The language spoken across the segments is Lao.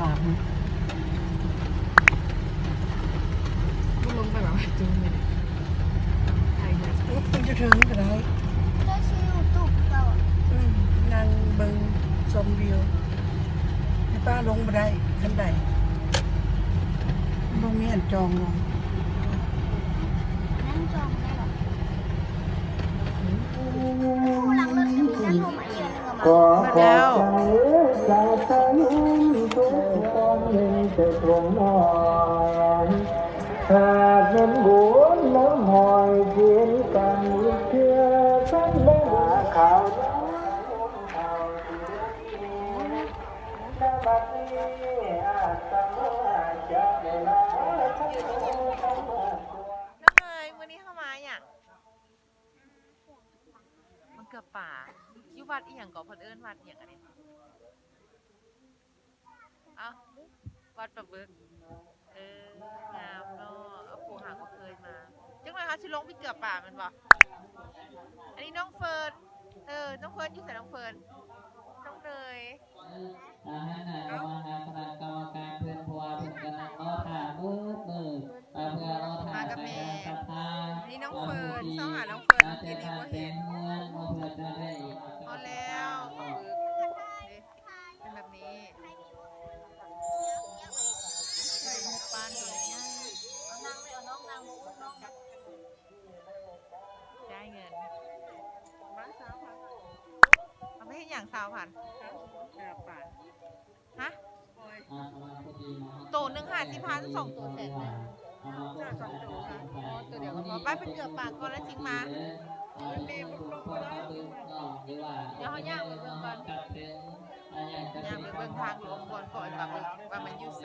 ມັນລົງໄປແບບວ່າ ໄປເທິງກໍໄດ້ ເຈົ້າຊິຢູ່ຕູບເຈົ້າ ອືມ ນັ່ງເບິ່ງຊົມວິວ ແຕ່ປ້າລົງບໍ່ໄດ້ ຊັ້ນໃດ ບໍ່ມີອັນຈອງລົງ ນັ້ນຈອງໄດ້ຫວາ? ເບິດແລ້ວ ນ້ອງເອີຍ ມື້ນີ້ເຮົາມາຫຍັງ? ມາເກືອປາ ຢູ່ວັດອີ່ຫຍັງເກາະ ເພິ່ນເອີ້ນວັດອີ່ຫຍັງອັນນີ້? ເອົ້າ ວັດປາບຶກ ເອີ ງາມເນາະ ເອົາ ຜູ້ຫາກໍເຄີຍມາ ຈັກໜ້ອຍເຮົາຊິລົງໄປເກືອປາແມ່ນບໍ່? ອັນນີ້ນ້ອງເຟີນ ເອີ ນ້ອງເຟີນຢູ່ໃສ ນ້ອງເຟີນ? ນ້ອງເນີຍ ອ່າ ໃຫ້ໜ້າເຂົ້າມາຫາຄະນະກຳມະການເພິ່ນ ເພາະວ່າເພິ່ນກຳລັງລໍຖ້າເບິດມື້ ເພື່ອລໍຖ້າສາຍທານສັດທາ ນີ້ນ້ອງເຟີນ ຊອກຫານ້ອງເຟີນ ເມື່ອກີ້ນີ້ບໍ່ເຫັນ ຮອດແລ້ວ ເປັນແບບນີ້ ໃສ່ໝວກປານຕົວໃຫຍ່ ເອົານັ່ງເລີຍ ເອົານ້ອງນັ່ງ ບໍ່ອຸ້ມນ້ອງ ຈ່າຍເງິນ ປະມານຊາວພັນ ເອົາໄປເຮັດຫຍັງ ຊາວພັນ? ຫາປາ ຮະ? ໂຕໜຶ່ງຫ້າສິບພັນ ສອງໂຕແສນໜຶ່ງ ສອງໂຕຄ່ະ ອໍ ໂຕດຽວກໍພໍ ໄປ ໄປເກືອປາກ່ອນແລ້ວຈຶ່ງມາ ດຽວເຮົາຍ່າງໄປເບິ່ງກ່ອນ ຍ່າງໄປເບິ່ງທາງລົງບ່ອນປ່ອຍປາບຶກວ່າມັນຢູ່ໃສ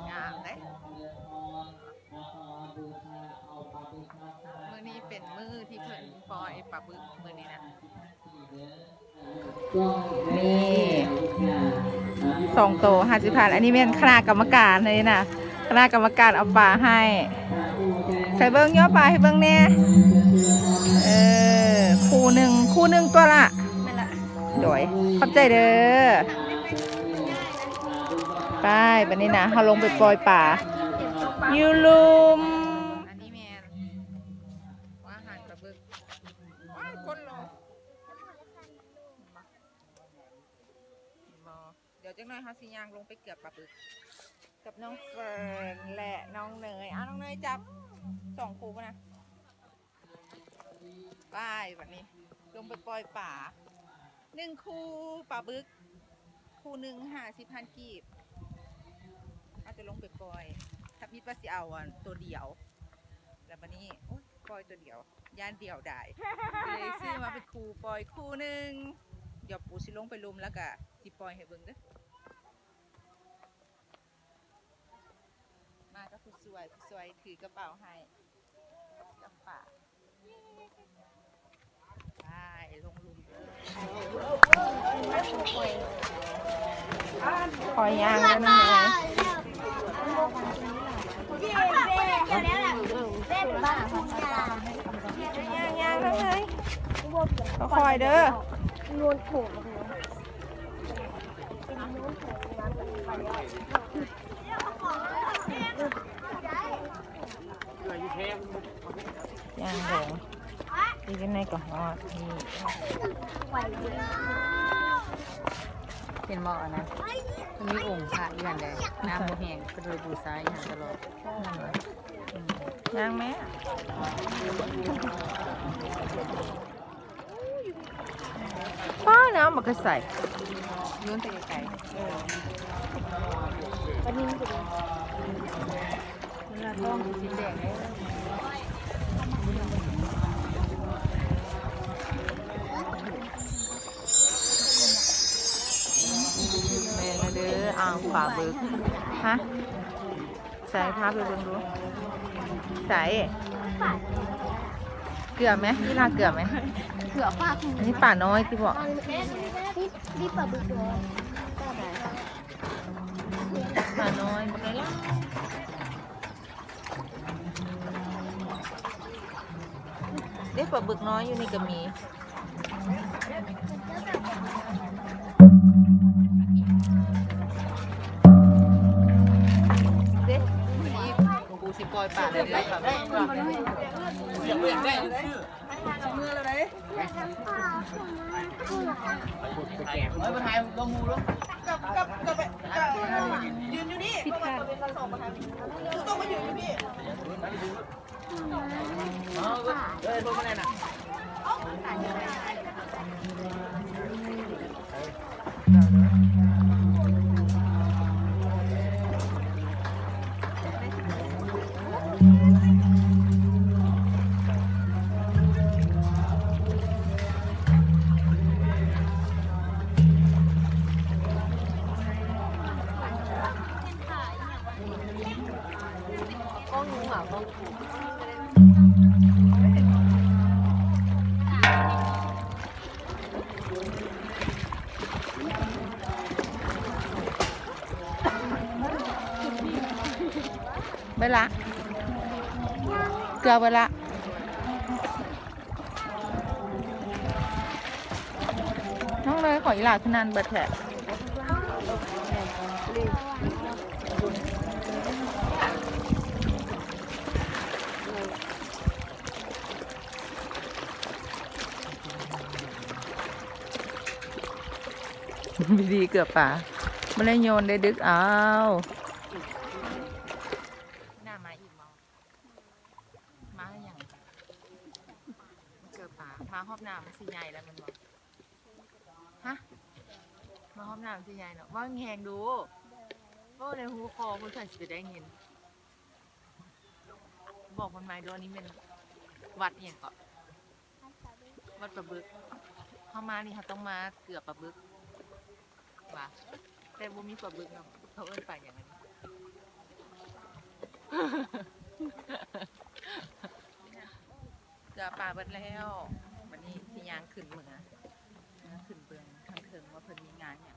ງາມເດ້. ມື້ນີ້ເປັນມື້ທີ່ເພິ່ນປ່ອຍປາບຶກ ມື້ນີ້ນະ ນີ້ ສອງໂຕຫ້າສິບພັນ ອັນນີ້ແມ່ນຄະນະກຳມະການເດ້ນະ ຄະນະກຳມະການເອົາປາໃຫ້ ໃສ່ເບິ່ງ ຍໍປາໃຫ້ເບິ່ງແດ່ ເອີ ຄູ່ໜຶ່ງ ຄູ່ໜຶ່ງຕົວລະ ແມ່ນລະ ໂດຍ ຂອບໃຈເດີ. ໄປ ບັດນີ້ນະ ເຮົາລົງໄປປ່ອຍປາຢູ່ລຸ່ມ ອັນນີ້ແມ່ນ ວ່າອາຫານປາບຶກ ວ້າຍ ຄົນຫຼາຍ ເຫັນບໍ່? ດຽວຈັກໜ້ອຍເຮົາຊິຍ່າງລົງໄປເກືອປາບຶກ ກັບນ້ອງເຟີນ ແລະ ນ້ອງເນີຍ ອ້າວ ນ້ອງເນີຍຈັບ ສອງຄູ່ພຸ້ນນະ. ໄປ ບັດນີ້ລົງໄປປ່ອຍປາ ໜຶ່ງຄູ່ປາບຶກ ຄູ່ໜຶ່ງຫ້າສິບພັນກີບ ເຮົາຈະລົງໄປປ່ອຍ ຖ້າມີປາຊິເອົາອັນໂຕດຽວ ແລ້ວບັດນີ້ ໂອ້ຍ ປ່ອຍໂຕດຽວ ຢ້ານດຽວດາຍ ກໍເລີຍຊື້ມາເປັນຄູ່ ປ່ອຍຄູ່ໜຶ່ງ ດຽວປູຊິລົງໄປລຸ່ມ ແລ້ວກະຊິປ່ອຍໃຫ້ເບິ່ງເດີ. ມາກັບຜູ້ຊ່ວຍ ຜູ້ຊ່ວຍຖືກະເປົາໃຫ້ ກັບປາ ໄປລົງລຸ່ມເດີ ຄ່ອຍຍ່າງເດີ ຍ່າງໆ ຄ່ອຍໆເດີ. ຍ່າງລົງ ອີກໜ້ອຍກໍຮອດນີ້ ເຫັນບໍ່ອັນນັ້ນ ມັນມີອົງພະຢູ່ຫັ້ນເດ້ ນ້ຳບໍ່ແຫ້ງ ເພິ່ນໄປບູຊາອີ່ຫຍັງຕະຫຼອດ ຍ່າງແມ່. ປ້າ ນ້ຳບັກກະໃສ ໂຍນແຕ່ໄກໆ ເອີ ປານິນກໍມີ ເວລາຕ້ອງຊິແຕກເດ້ ແມ່ນແລ້ວເດີ ອ່າງປາບຶກ ຮະ. ໃສ່ ພາໄປເບິ່ງດູ ໃສ່ ເກືອແມ? ອີ່ຫຼ້າເກືອແມ? ເກືອປາກ ອັນນີ້ປານ້ອຍຕິເບາະ? ນີ້ ນີ້ປາບຶກນ້ອຍ ປານ້ອຍ ປານ້ອຍ ບັກຫຼາຍໆ ເດ້ ປາບຶກນ້ອຍຢູ່ນີ້ກໍມີ. ເອີ ເມື່ອແລ້ວເດ້ ເອີຍ ມາຖ່າຍລົງໝູ່ລົງ ກັບ ກັບ ກັບໄປ ກັບ ຢືນຢູ່ນີ້ ເພາະວ່າເຂົາເປັນລະສອງປະທານ ຕ້ອງມາຢືນຢູ່ນີ້. ເບິດລະ ເກືອເບິດລະ. ນ້ອງເລີຍ ຂອງອີ່ຫຼ້າຄືນັ້ນເບິດແທ້. ວິທີເກືອປາ ບໍ່ໄດ້ໂຍນ ໄດ້ດຶກເອົາ. ໜ້າມາອີກບໍ່? ມາຫຍັງ? ເກືອປາ ມາຮອບໜ້າມັນຊິໃຫຍ່ແລ້ວແມ່ນບໍ່? ຮະ? ມາຮອບໜ້າມັນຊິໃຫຍ່ເນາະ. ເວົ້າແຮງໆດູ ເວົ້າໃນຫູຄໍເພິ່ນ ເພິ່ນຊິໄດ້ຍິນ. ບອກເພິ່ນໃໝ່ດູ ອັນນີ້ແມ່ນວັດອີ່ຫຍັງເກາະ? ວັດປາບຶກ. ເຮົາມານີ້ເຮົາຕ້ອງມາເກືອປາບຶກ. ວ່າ ແຕ່ບໍ່ມີປາບຶກເນາະ ເຂົາເອີ້ນປາຫຍັງອັນນີ້? ເກືອປາເບິດແລ້ວ ບັດນີ້ຊິຍ່າງຂຶ້ນເມືອ ເມືອຂຶ້ນເບິ່ງທາງເທິງວ່າເພິ່ນມີງານຫຍັງ.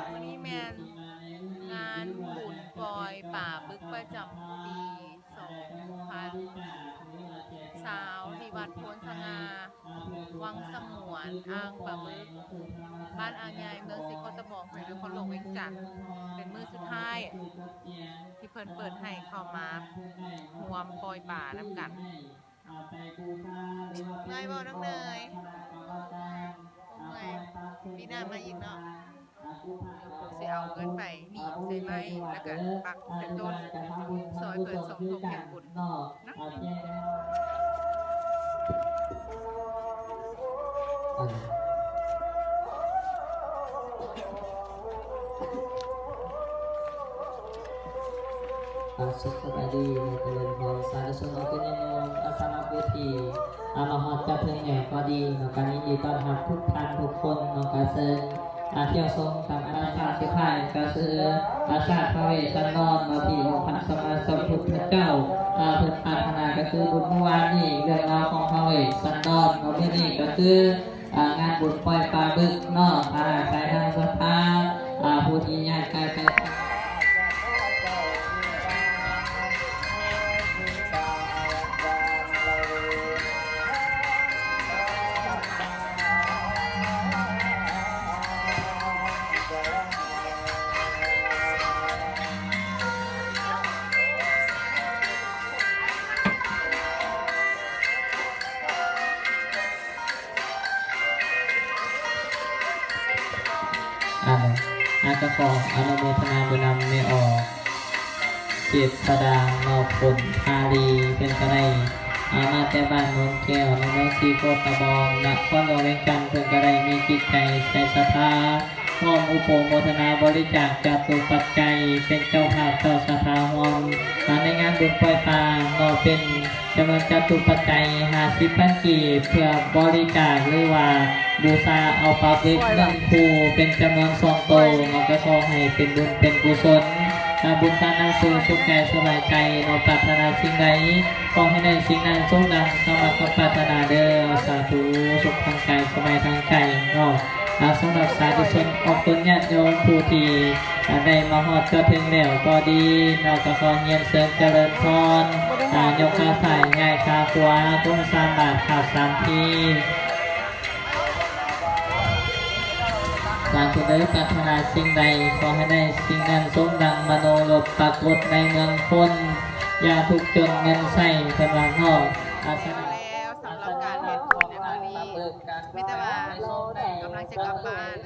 ອັນນີ້ແມ່ນງານບຸນ ປອຍປາບຶກປະຈຳປີສອງພັນຊາວ ທີ່ວັດໂພນສະຫງ່າ ວັງສະຫງວນ ອ່າງປາບຶກ ບ້ານອ່າງໃຫຍ່ ເມືອງສີໂຄດຕະບອງ ແຂວງນະຄອນຫຼວງວຽງຈັນ. ເປັນມື້ສຸດທ້າຍທີ່ເພິ່ນເປີດໃຫ້ເຂົ້າມາຮ່ວມປ່ອຍປານຳກັນ. ເມື່ອຍບໍ່ນ້ອງເນີຍ? ບໍ່ເມື່ອຍ. ປີໜ້າມາອີກເນາະ. ດຽວປູຊິເອົາເງິນໄປໜີບໃສ່ໄມ້ ແລ້ວກະປັກໃສ່ຕົ້ນ ຊ່ອຍເພິ່ນສົມທົບເຮັດບຸນເນາະ. ອ່າ ສະບາຍດີ ຈະເລີນພອນ ສາທຸຊົນ ອາ ສຳລັບເວທີ ອ່າ ມາຮອດຈາກເທິງແລ້ວກໍດີເນາະ ກໍຍິນດີຕ້ອນຮັບທຸກທ່ານທຸກຄົນເນາະ ກໍເຊີນ ອ່າ ທ່ຽວຊົມກັບອາສາສຸດທ້າຍ ກໍຄືອາສາພະເວດສັນດອນເນາະ ທີ່ອົງພະສຳມາສຳພຸດທະເຈົ້າ ອ່າ ເພິ່ນປາດຖະໜາ ກໍຄືບຸນມື້ວານນີ້ ເລື່ອງລາວຂອງພະເວດສັນດອນເນາະ ມື້ນີ້ກໍຄື ອ່າ ງານບຸນປ່ອຍປາບຶກເນາະ ຖ້າຫາກໃສທາງສະພາ ອ່າ ຜູ້ທີ່ຍາກໄຮ້ໄປ ອາ ອາ ກໍຂໍອະນຸໂມທະນາບຸນນຳແມ່ອອກ ເຈດສະດາ ເນາະ ຜົນທາລີ ເພິ່ນກໍໄດ້ ອາ ມາແຕ່ບ້ານໂນນແກ້ວ ເນາະ ເມືອງສີໂຄດຕະບອງ ນະຄອນຫຼວງວຽງຈັນ ເພິ່ນກໍໄດ້ມີຈິດໃຈໃສ່ສັດທາ ຮ່ວມອະນຸໂມທະນາບໍລິຈາກຈະຕຸປັດໄຈ ເປັນເຈົ້າພາບເຈົ້າສັດທາຮ່ວມ ອາ ໃນງານບຸນປ່ອຍປາ ເນາະ ເປັນ ຈຳນວນຈະຕຸປັດໄຈຫ້າສິບພັນກີບ ເພື່ອບໍລິຈາກ ຫຼືວ່າບູຊາເອົາປາບຶກໜຶ່ງຄູ່ເປັນຈຳນວນສອງໂຕເນາະ ກໍຂໍໃຫ້ເປັນບຸນເປັນກຸສົນ ອາ ບຸນພານຳສູ່ສຸກກາຍສະບາຍໃຈເນາະ ປາດຖະໜາສິ່ງໃດ ຂໍໃຫ້ໄດ້ສິ່ງນັ້ນສົມດັ່ງຄຳວ່າຄຳປາດຖະໜາເດີ ສາທຸ ສຸກທາງກາຍສະບາຍທາງໃຈເນາະ. ອາ ສຳລັບສາທຸຊົນອອກຕົນຍາດໂຍມຜູ້ທີ່ ອາ ໄດ້ມາຮອດຈອດເຖິງແລ້ວກໍດີເນາະ ກໍຂໍຮຽນເຊີນຈະເລີນພອນ ອາ ຍົກຂ້າຊ້າຍ ຍ້າຍຂາຂວາ ກົ້ມສາມບາດ ຂາບສາມທີ. ສາທຸເດີ ປາດຖະໜາສິ່ງໃດ ຂໍໃຫ້ໄດ້ສິ່ງນັ້ນສົມດັ່ງມະໂນລົມປາກົດໃນເມືອງຄົນ ຢ່າທຸກຈົນເງິນໃຊ້ ເພິ່ນວ່າເນາະ. ອາ ສະນັ້ນ ແລ້ວສຳລັບການເຮັດບຸນໃນຄັ້ງນີ້ ມີແຕ່ວ່າກຳລັງຈະກັບບ້ານ.